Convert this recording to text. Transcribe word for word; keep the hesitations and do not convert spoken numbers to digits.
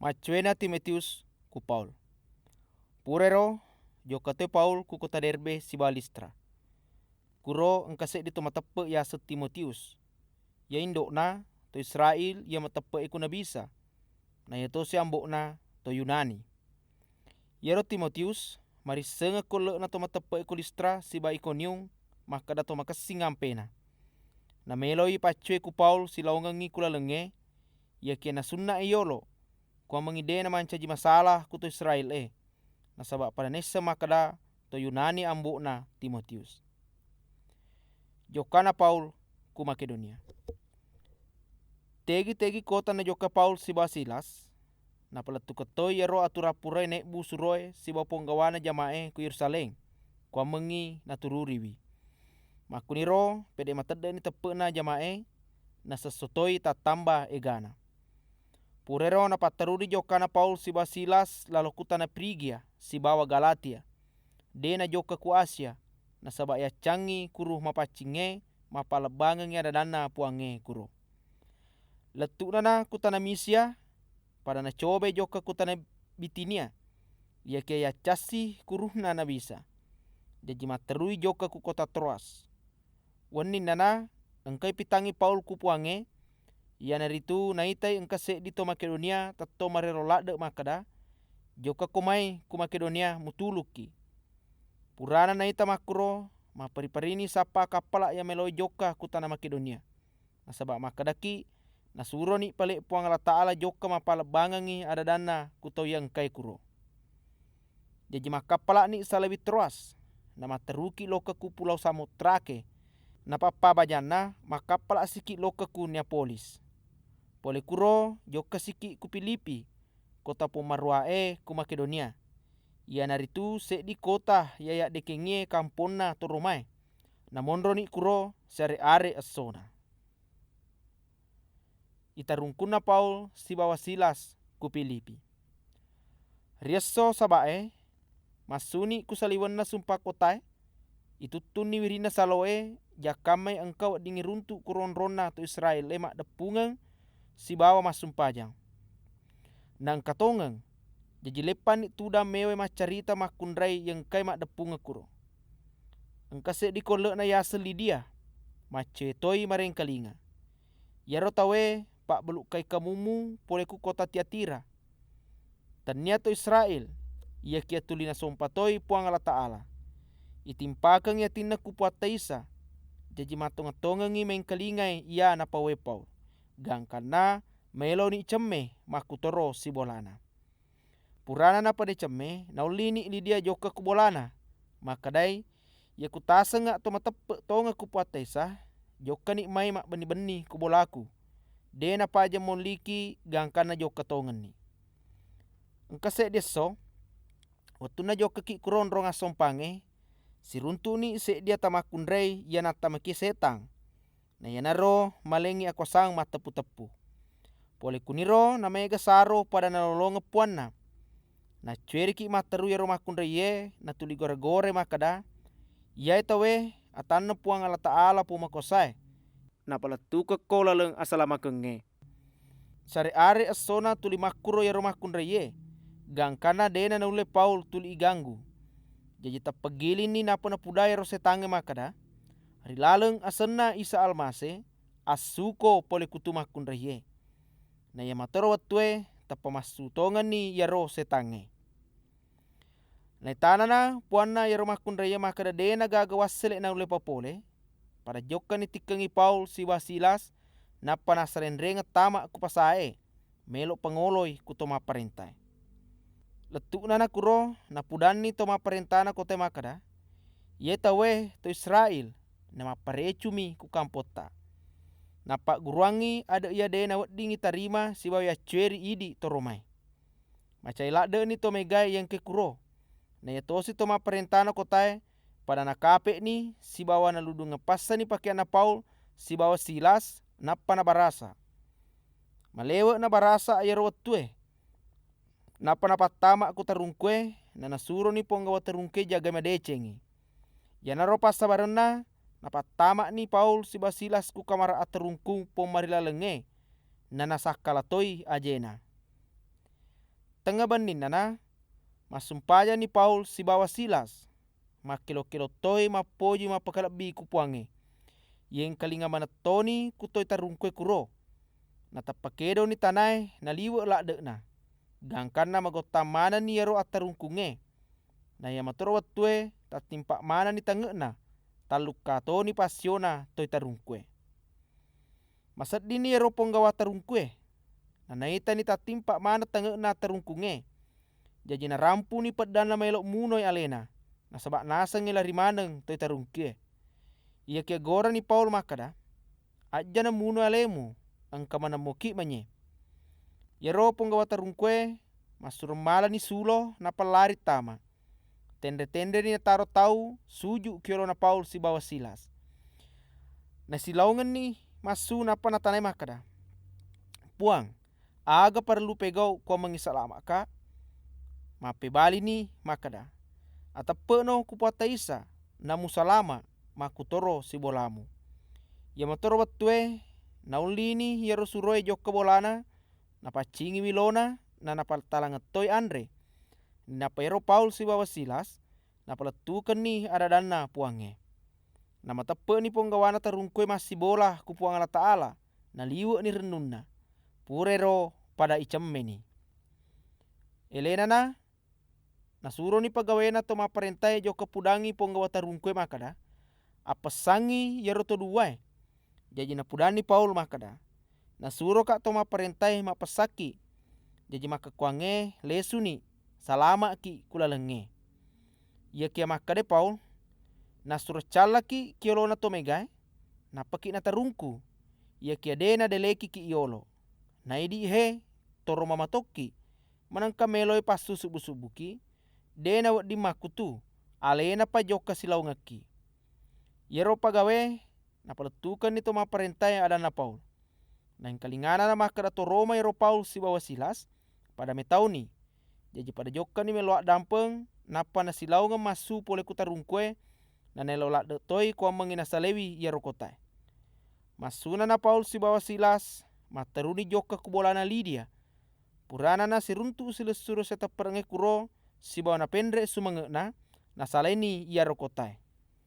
Maccoéna Timotius ku Paul. Purairo, jokka toi Paul ku kota Derbe sibawa Listra. Kuro engka séddi to mateppe' yaseng Timotius. Iya indo'na to Israél iya mateppe'é ku Nabi Isa, na iya tosi ambo'na to Yunani. Iyaro Timotius marissengeng ku elle'na to mateppe'é ku Listra sibawa Ikonium makkeda to makessing ampéna. Naméloi paccoé ku Paul silaongengngi ku lalengngé, iyakiya nasunna'i yolo, kuwammengngi dé' namancaji masala ku to Israél-é, nasaba pada naisseng makkeda to Yunani ambo'na Timotius. Jokkana Paul ku Makédonia. Tegi-tegi kota najokka Paul sibawa Silas, napalettukeng toi iyaro aturang puraé naébbu suroé sibawa ponggawana jama'é ku Yérusalém, kuwammengngi natururiwi. Makkuniro pédé' matedde'ni teppe'na jama'é, nasesso toi tattamba égana. Purairo napatteruri jokkana Paul sibawa Silas lalo ku tana Frigia sibawa Galatia. Dé' najokka ku Asia, nasaba yaccangngi kuru mapaccingngé mappalebbangengngi ada-adanna Puwangnge kuro. Lettu'nana ku tana Misia, pada nacobai jokka ku tana Bitinia, iyakiya yaccassi kurunna Nabi Isa. Jaji matterui jokka ku kota Troas. Wenninnana engkai pitangngi Paul ku Puwangnge, iyanaritu naitai engka séddi to Makédonia tettong maréro ladde' makkeda, "Jokkako mai ku Makédonia mutulukki." Purana naita makkuro, mapperi-perini sappa kappala' iya méloi jokka ku tana Makédonia. Nasaba makkedaki, "Nasuroni pale' Puwang Allataala jokka mappalebbangengngi ada-adanna ku tau iya engkaé kuro." Jaji makkappala'ni salawi Troas, namatteruki lokka ku pulau Samotrake, napappabbajanna makkappala'siki lokka ku Neapolis. Polé kuro jokkasiki ku Filipi, kota pommaruwaé ku Makédonia, iyanaritu séddi kota iya yaddekengngié kamponna to Romaé. Namonroni kuro siare-are essona. Itarungkunna Paul sibawa Silas ku Filipi. Ri esso Saba'é, massuni ku saliwenna sumpang kotaé, ituttunni wirinna saloé, jakkammai engka wedding iruntu' ku ronronna to Israél-é maddeppungeng sibawa massumpajang. Naengka tongeng, jaji leppanni tudang méwaé maccarita makkunrai iya engkaé maddeppungeng kuro. Engka séddi kolle'na yaseng Lidia, maccowé toi maréngkalinga. Iyaro tauwé pabbelukkai kamummu polé ku kota Tiatira. Tenniya to Israél, iyakiya tuli nasompa toi Puwang Allataala. Itimpakengngi atinna ku Puwatta Isa, jaji mattongeng-tongengngi méngkalingai iya napawé Paul, gangkanna maéloni cemme makkutoro sibolana. Purana napada cemme, naullini Lidia jokka ku bolana, makkedai, "Iya kutasengnga to mateppe' tongeng ku Puwatta Isa, jokkani mai mabbenni-benni ku bolaku. Dé' napaja molliki gangkanna jokka tongenni." Engka séddi esso, wettunna jokkaki kuro onrong assompangngé, siruntu'ni séddi ata makkunrai iya nattamakié sétang. Na iyanaro maléngngi akuwasang matteppu-teppu. Polé kuniro namaéga saro pada nalolongeng puwanna. Naccuwériki matteru iyaro makkunraié natuli goré-goré makkeda, "Iyaé tauwé atanna Puwang Allataala Pommakuwasaé, napalettukekko laleng asalamakengngé." Sare-are essona tuli makkuro iyaro makkunraié, gangkanna dé'na naullé Paul tuli iganggu. Jaji tappeggilinni nappa napuda iyaro sétangngé makkeda, "Ri laleng asenna Isa Almasé, assuko polé ku tu makkunraié." Na iya matoro wettué, tappa massu tongenni iyaro sétangngé. Naitanana puwanna iyaro makkunraié makkeda dé'na gaga wassélé naullé papolé, pada jokkani tikkengngi Paul sibawa Silas, nappa nassarénréngeng tama ku pasaé, mélo pangoloi ku to mapparéntaé. Lettu'nana kuro, napudanni to mapparéntana kotaé makkeda, "Iyaé tauwé to Israél, namapparécumi ku kampotta. Nappagguruwangngi ade' iya dé' naweddingngi tarima sibawa yaccuwéri idi' to Romaé." Macai ladde'ni to mégaé iya engkaé kuro. Na iya tosi to mapparéntana kotaé pada nakape'ni sibawa naludungeng passani pakéyanna Paul sibawa Silas, nappa nabarasa. Maléwe'na barasa iyaro wettué, nappa napattama ku tarungkué, nanasuroni ponggawa tarungkué jagai madécéngngi. Iyanaro passabarenna, napattama'ni Paul sibawa Silas ku kamara attarungkung pommarillalengngé, nanasakkala toi ajéna. Tengnga benninnana, massumpajanni Paul sibawa Silas, makkelo-kelo toi mappoji mappakalebbi ku Puangnge. Yengkalinga maneng toni ku toi tarungkue kuro. Nateppa kedoni tanae naliwe' ladde'na, gangkanna magottang manenni iyaro attarungkungnge. Na iyamatoro wettue tattimpa manenni tange'na, tallukka toni passiona toi tarungkue. Maseddinni iyaro ponggawa tarungkue, nanaitani tattimpa maneng tange'na tarungkungnge. Jaji narampuni peddanna maelo munoi alena, nasaba nasengngi lari maneng toi tarungkue. Iyakiya gorani Paul makkeda, "Ajjana munoi alemu, engka manemmoki manye." Iyaro ponggawa tarungkue massuro malani sulo nappa lari tama. Tenre-tenreni nataro tau suju ki yolona Paul sibawa Silas. Nasilaongenni massu nappa natanai makkeda, "Puang, aga parellu pegau kuammengngi salama'ka?" Mappebalini makkeda, "Ateppe'no ku Puatta Isa, namusalama makkutoro sibolamu." Iyamatoro wettue naullini iyaro suroe jokka bolana, napaccingiwi lona, na napatalangeng toi anre. Nappa ero Paul sibawa Silas napalettukenni ada-adanna Puangnge. Namateppe'ni ponggawana tarungkue massibola ku Puang Allataala, naliwe'ni rennunna. Purairo pada icemmeni. Elenana, nasuroni pegawena to mapparentae jokka pudangngi ponggawa tarungkue makkeda, "Appessangngi iyaro to duwae." Jaji napudanni Paul makkeda, "Nasuroka to mapparentae mappessakki. Jaji makkekkuangnge lesuni, salama'ki ku lalengnge." Iyakiya makkeda Paul, "Nassuro callaki ki yolona to megae, nappaki natarungku. Iyakiya de' nadelekiki yolo. Naidi he, toro mamatokki, manengka meloi passusubbu-subbuki, de' nawedding makkutu, alenapa jokka silaongekki." Iyaro pagawe napalettukenni to mapparentae adanna Paul. Naengkalingana makkeda to Roma ero Paul sibawa Silas, pada metauni. Jaji pada jokkanni melo addampeng, nappa nasilaongeng massu pole ku tarungkue, nanaelo ladde toi kuammengngi nasalewi iyaro kotae. Massunana Paul sibawa Silas matteruni jokka ku bolana Lidia. Puranana siruntu silessuru sitepperengnge kuro sibawa napenre sumange'na, nasalaini iyaro kotae.